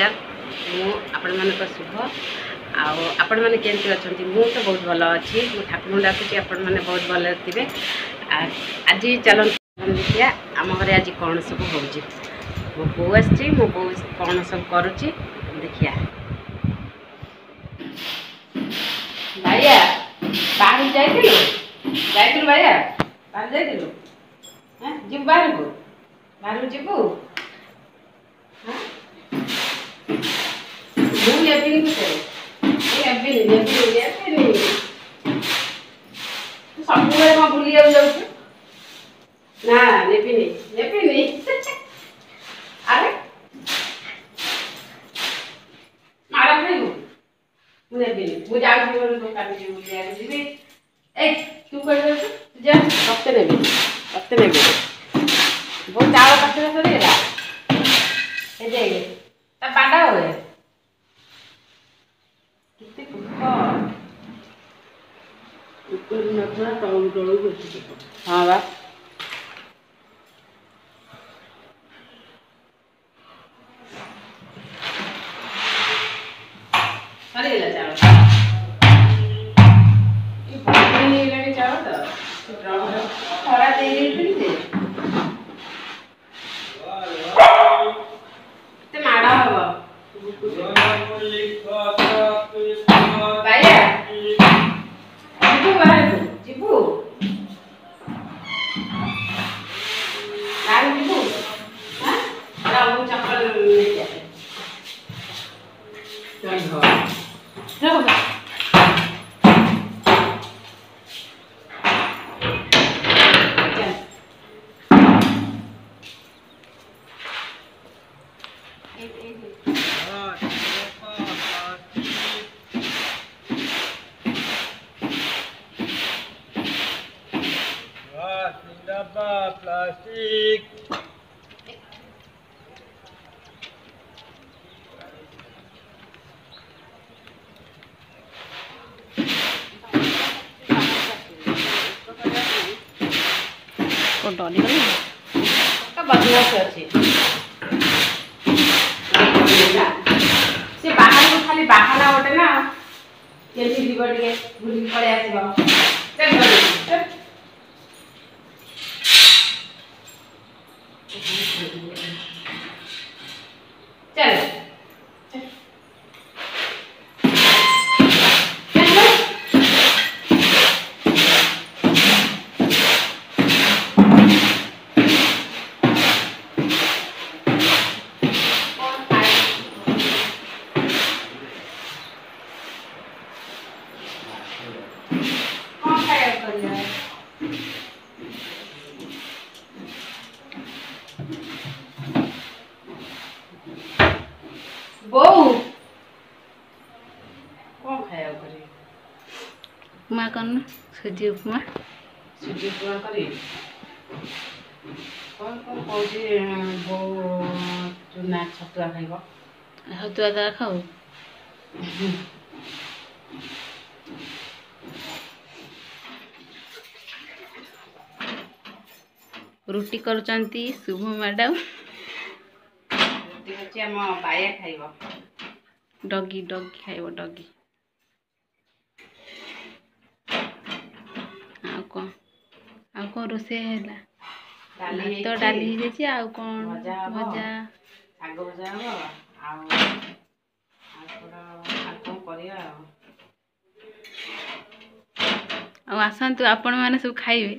ନମସ୍କାର। ମୁଁ ଆପଣମାନଙ୍କ ଶୁଭ। ଆଉ ଆପଣମାନେ କେମିତି ଅଛନ୍ତି? ମୁଁ ତ ବହୁତ ଭଲ ଅଛି। ମୁଁ ଠାକୁରଙ୍କୁ ଡାକୁଛି ଆପଣମାନେ ବହୁତ ଭଲରେ ଥିବେ। ଆଜି ଚାଲନ୍ତୁ ଦେଖିବା ଆମ ଘରେ ଆଜି କ'ଣ ସବୁ ହେଉଛି। ମୋ ବୋଉ ଆସିଛି, ମୋ ବୋଉ କ'ଣ ସବୁ କରୁଛି ଦେଖିବା। ଭାଇଆ, ବାହାରକୁ ଯାଇଥିଲୁ? ଯାଇଥିଲୁ ଭାଇଆ, ବାହାରକୁ ଯାଇଥିଲୁ? ହଁ, ଯିବୁ ବାହାରକୁ? ବାହାରକୁ ଯିବୁ? ହଁ, ମୁଁ ନେବିନି ତୋତେ, ମୁଁ ନେବିନି, ନେବିନି, ନେବିନି। ତୁ ସବୁବେଳେ କ'ଣ ବୁଲିବାକୁ ଯାଉଛୁ? ନା, ନେବିନି, ନେବିନି। ଆରେ ମାଡ଼ ଖାଇବୁ। ମୁଁ ନେବିନି, ମୁଁ ଯାଉଛି ମୋର ଦୋକାନ ଯିବି, ବୁଲିବାକୁ ଯିବି। ଏଇ, ତୁ କୁଆଡ଼େ ଯାଉଛୁ? ତୁ ଯା, ତତେ ନେବିନି, ତତେ ନେବିନି। ବୋଉ, ଚାଉଳ ପାଚିବା ସରିଗଲା। ଏ ଦେଖ ତା ବାଡ ହୁଏ କେତେ ପୋକ। ଉପରୁ ନଥିଲା, ତଳକୁ ତଳକୁ ବେଶୀ ପୋକ। ହଁ ବା, ସରିଗଲା ଚାଉଳ। ବଦଳି ହେଇଗଲାଣି ଚାଉଳ ତ, ସେ ଡ୍ରମରେ ଖରା ଦେଇ ଦେଇଥିଲି ଯେ କେତେ ମାଡ଼ ହବ। ବାଇଆ, ଯିବୁ ବାହାରକୁ? ଯିବୁ ବାହାରକୁ? ଯିବୁ? ହଁ, ମୁଁ ଚପଲ ନେଇକି ଆସେ। ଚାଲ। ରହ। ଚାଲ। ପ୍ଲାଷ୍ଟିକ। କ'ଣ ଡରିଗଲୁ? ବଦମାସ ଅଛି ସେ। ବାହାରକୁ ଖାଲି ବାହାନା ଗୋଟେ ନା, କେମିତି ଯିବ ଟିକେ ବୁଲିକି ପଳେଇ ଆସିବ। ଚାଲ ଘରକୁ, ଚାଲ। ଚାଲ, ଚାଲ। ଚାଲ। କ'ଣ ଖାଇବୁ? କ'ଣ ଖାଇବାକୁ କରିବା? ବୋଉ, କ'ଣ ଖାଇବାକୁ କରିବି? ଉପମା କରୁନ, ସୁଜି ଉପମା। ସୁଜି ଉପମା କରିବି? କ'ଣ କ'ଣ କହୁଛି ବୋଉ? ଚୁନା ଛତୁଆ ଖାଇବ। ଛତୁଆ ତାର ଖାଉ। ରୁଟି କରୁଛନ୍ତି ଶୁଭ ମ୍ୟାଡ଼ାମ। ରୁଟି ଅଛି, ଆମ ବାୟା ଖାଇବ। ଡଗି, ଡଗି ଖାଇବ, ଡଗି। ଆଉ କ'ଣ, ଆଉ କ'ଣ ରୋଷେଇ ହେଲା? ଡାଲି ଭାତ ହେଇଛି, ଡାଲି ହେଇଯାଇଛି, ଆଉ କ'ଣ? ଭଜା ହବ। ଭଜା, ଶାଗ ଭଜା ହବ। ଆଉ ଆଉ କ'ଣ, ଆଉ କ'ଣ କରିବା? ଆଉ ଆଉ ଆସନ୍ତୁ ଆପଣମାନେ ସବୁ ଖାଇବେ।